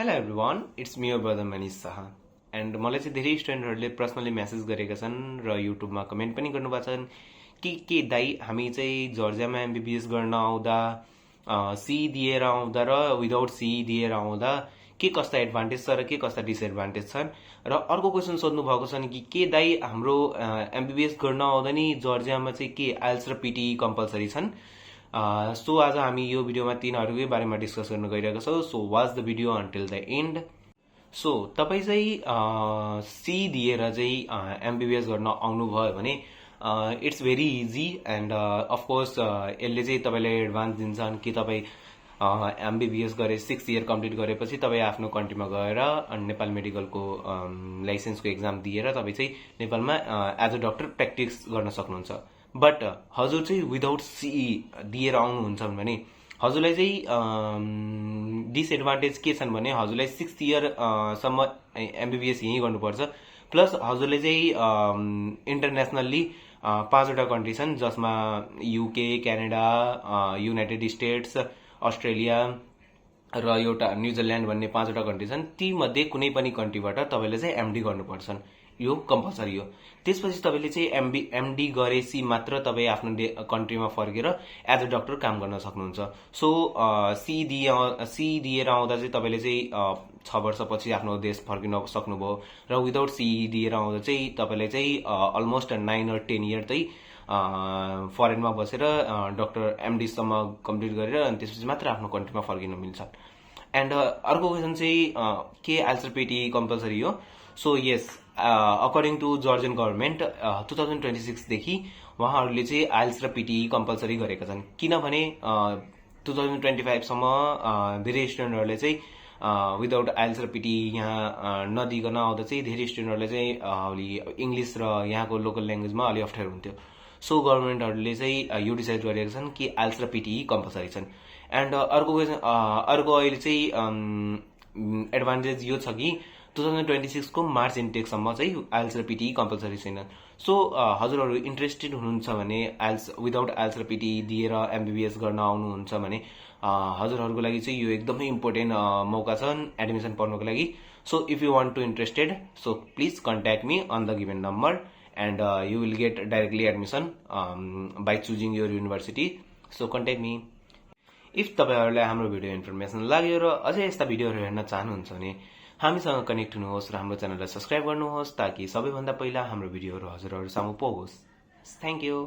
Hello everyone, it's me your brother Manish Shah and मलाई चाहिँ धेरै स्टुडेन्टहरूले पर्सनली मेसेज गरेका छन् र युट्युबमा कमेन्ट पनि गर्नुभएको छन् के दाइ हामी चाहिँ जर्जियामा एमबिबिएस गर्न आउँदा सी दिएर आउँदा र विदाउट सी दिएर आउँदा के कस्ता एडभान्टेज छ र के कस्ता डिसएडभान्टेज छन् र अर्को क्वेसन सोध्नु भएको छ नि के दाइ हाम्रो एमबिबिएस गर्न आउँदा नि जर्जियामा चाहिँ के आइल्स र पिटी कम्पलसरी छन्। सो आज हामी यो भिडियोमा तिनीहरूकै बारेमा डिस्कस गर्न गइरहेका छौँ। So watch the video until the and. So तपाईँ चाहिँ सी दिएर चाहिँ एमबिबिएस गर्न आउनुभयो भने it's very easy and of course यसले चाहिँ तपाईँलाई एडभान्स दिन्छन् कि तपाईँ एमबिबिएस गरे 6 इयर कम्प्लिट गरेपछि तपाईँ आफ्नो कन्ट्रीमा गएर नेपाल मेडिकलको लाइसेन्सको एक्जाम दिएर तपाईँ चाहिँ नेपालमा एज अ डक्टर प्र्याक्टिस गर्न सक्नुहुन्छ। बट हजुर चाहिँ विदाउट सिई दिएर आउनुहुन्छ भने हजुरलाई चाहिँ डिसएडभान्टेज के छन् भने हजुरलाई 6th इयर सम्म एमबिबिएस यहीँ गर्नुपर्छ। प्लस हजुरले चाहिँ इन्टरनेसनल्ली 5वटा कन्ट्री छन् जसमा UK, Canada, United states, Australia र एउटा न्युजिल्यान्ड भन्ने 5वटा कन्ट्री छन्। ती मध्ये कुनै पनि कन्ट्रीबाट तपाईँले चाहिँ एमडी गर्नुपर्छ, यो कम्पलसरी हो। त्यसपछि तपाईँले चाहिँ एमडी गरेपछि मात्र तपाईँ आफ्नो कन्ट्रीमा फर्केर एज अ डक्टर काम गर्न सक्नुहुन्छ। सो सी दिएर आउँदा चाहिँ तपाईँले चाहिँ 6 वर्षपछि आफ्नो देश फर्किन सक्नुभयो र विदाउट सी दिएर आउँदा चाहिँ तपाईँलाई चाहिँ अलमोस्ट 9 or 10 इयर चाहिँ फरेनमा बसेर डक्टर एमडीसम्म कम्प्लिट गरेर अनि त्यसपछि मात्र आफ्नो कन्ट्रीमा फर्किन मिल्छ। एन्ड अर्को क्वेसन चाहिँ के आइल्स र पिटी कम्पलसरी हो? So yes, according to Georgian government 2026 देखि उहाँहरूले चाहिँ आइल्स र पिटी कम्पलसरी गरेका छन्। किनभने 2025 सम्म धेरै स्टुडेन्टहरूले चाहिँ विदाउट आइल्स र पिटी यहाँ नदिकन आउँदा चाहिँ धेरै स्टुडेन्टहरूले चाहिँ अलि इङ्ग्लिस र यहाँको लोकल ल्याङ्ग्वेजमा अलि अप्ठ्यारो हुन्थ्यो। सो गभर्मेन्टहरूले चाहिँ यो डिसाइड गरेका छन् कि आइल्स र पिटी कम्पलसरी छन्। एन्ड अर्को अहिले चाहिँ एडभान्टेज यो छ कि 2026 को मार्च इन्टेकसम्म चाहिँ आइल्स र पिटी कम्पलसरी छैन। सो हजुरहरू इन्ट्रेस्टेड हुनुहुन्छ भने विदाउट आइल्स र पिटी दिएर एमबिबिएस गर्न आउनुहुन्छ भने हजुरहरूको लागि चाहिँ यो एकदमै इम्पोर्टेन्ट मौका छ एडमिसन पर्नुको लागि। So if you want to interested so please contact me on the given number and you will get directly admission by choosing your university. So contact me. If तपाईँहरूलाई हाम्रो भिडियो इन्फर्मेसन लाग्यो र अझै यस्ता भिडियोहरू हेर्न चाहनुहुन्छ भने हामीसँग कनेक्ट हुनुहोस् र हाम्रो च्यानललाई सब्सक्राइब गर्नुहोस् ताकि सबैभन्दा पहिला हाम्रो भिडियोहरू हजुरहरू सामु पुगोस्। Thank you.